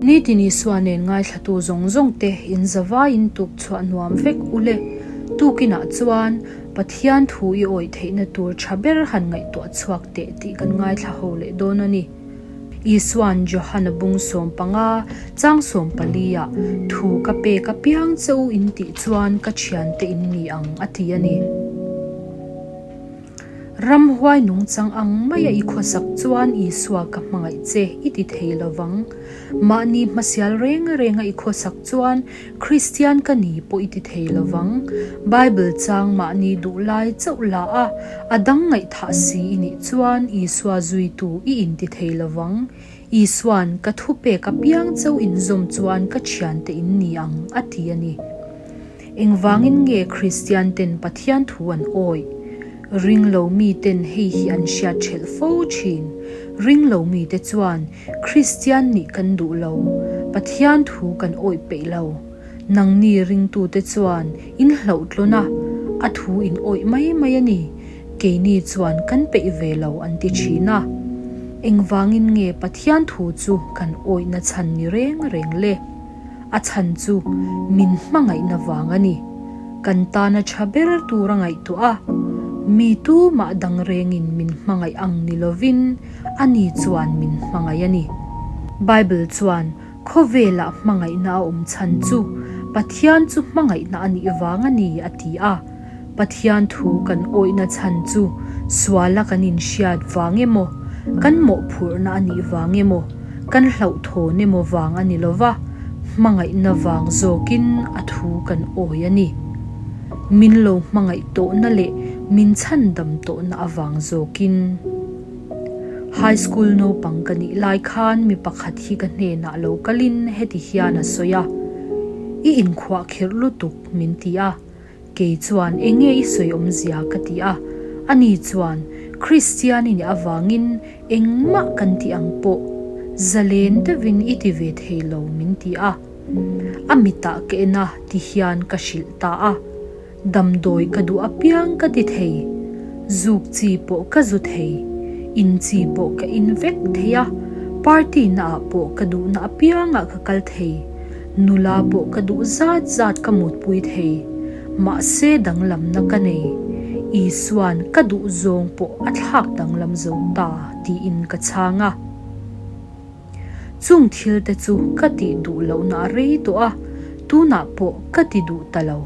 Nitin Isua nen ngaithlatu zawng zawng te in zavaiin tuk chhuah nuam vek u le. Tukinah chuan Pathian thu i awih theihna tur tha ber han ngaihtuah chhuak teh tih kan ngaithla ho leh dawn a ni. Isua'n Johana bung 15 chang 14 ah thu ka pek apiang che u in tih chuan ka thiante in ni ang a ti a ni. Ramhuai nungchang ang maia i khawsak chuan Isua ka hmangaih che i ti thei lo vang. Mahni hmasial reng renga i khawsak chuan Kristian ka ni pawh i ti thei lo vang. Bible chang mahni duh lai chauh la a, a dang ngaihthah si i nih chuan Isua zuitu i inti thei lo vang. Isua'n ka thupek apiang chauh inzawm chuan ka thiante in ni ang a ti a ni. Engvangin nge Kristian ten Pathian thu an awih? Ringlo miten hei hi an hriat ṭhelh fo ṭhin. Ringlo mite chuan Kristian nih kan duh lo, Pathian thu kan awih peih lo. Nangni ringtute chuan in hlauhtlawn a, a thu in awih mai mai a ni. Keini chuan kan peih ve lo an ti ṭhin a. Engvangin nge Pathian thu chu kan awihna chhan ni reng reng le? A chhan chu min hmangaihna vang a ni. Kan tana tha ber tur a ngaihtuah a, mi tumah dang rengin min hmangaih ang ni lovin ani chuan min hmangaih a ni. Bible chuan khawvelah hmangaihna a awm chhan chu Pathian chu hmangaihna a nih vang a ni a ti a. Pathian thu kan awihna chhan chu suala kan inhriat vang emaw, kan mawhphurhna a nih vang emaw, kan hlauhthawn emaw vang a ni lo va, hmangaihna vang zawkin a thu kan awi a ni. Min lo hmangaih tawhna leh min chhandam tawhna avang zawkin. High school naupang ka nih lai khan mi pakhat hi ka hnenah lo kalin heti hian a sawi a, I inkhuahkhirh lutuk, min ti a. Kei chuan eng nge i sawi awmzia ka ti a, ani chuan Kristian i nih avangin engmah kan tih ang pawh zalen deuhin i ti ve thei lo min ti a. A mitah ka en a ti hian ka hrilh ta a, damdawi ka duh apiang ka ti thei, zuk chi pawh ka zu thei, in chi pawh ka in vek thei a, party naah pawh ka duhna apiangah ka kal thei. Nula pawh ka duh zat zat ka mutpui thei, mahse danglamna ka nei. Isua'n ka duh zawng pawh a thlak danglam zo ta tiin ka chhang a. Chung thil te chu ka tih duh lohna a rei tawh a, tunah pawh ka ti duh ta lo.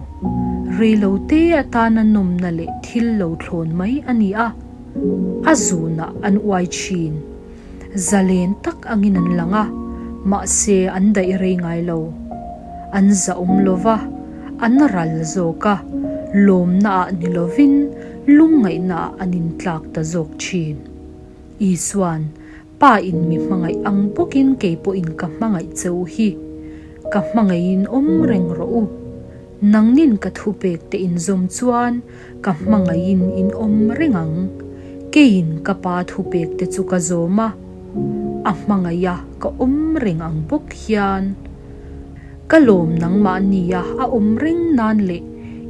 Reilo te atana nawmna leh thil lo thlawn mai a ni a, a zunah an uai thin. Zalen tak angin an lang a, mahse an daih rei ngai lo. An zahawm lo va, an ral zawk a, lawmnaah ni lovin lungngaihnaah an intlak ta zawk thin. Isua'n, Pa in mi hmangaih ang bawkin kei pawhin ka hmangaih che u hi. Ka hmangaihin awm reng rawh u. Nangnin ka thupek te inzawm chuan ka hmangaihin in awm reng ang. Keiin ka pa thupek te chu ka zawm a, a hmangaiha ka awm reng ang bawk hian ka lawm nangmahnia a awm reng nan leh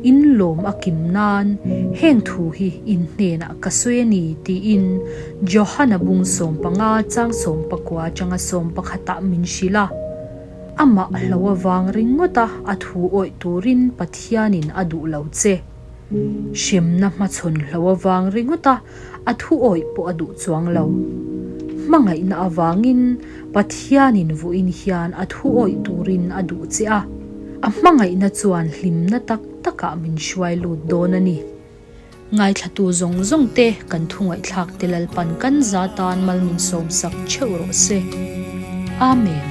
in lawm a kim nan heng thu hi in hnenah ka sawi a ni tiin Johana bung 15 chang 19 atanga 11 ah min hrilh a. Amah hlo avang ringawta a thu awih turin Pathianin a duh lo che. Hremna hmachhawn hlo avang ringawta a thu awih pawh a duh chuang lo. Hmangaihna avangin Pathianin vawiin hian a thu awih turin a duh che a, a hmangaihna chuan hlimna tak takah min hruai lut dawn a ni. Ngaithlatu zawng zawng te kan thu ngaihthlak te Lalpan kan za tan mal min sawmsak theuh rawh se. Amen.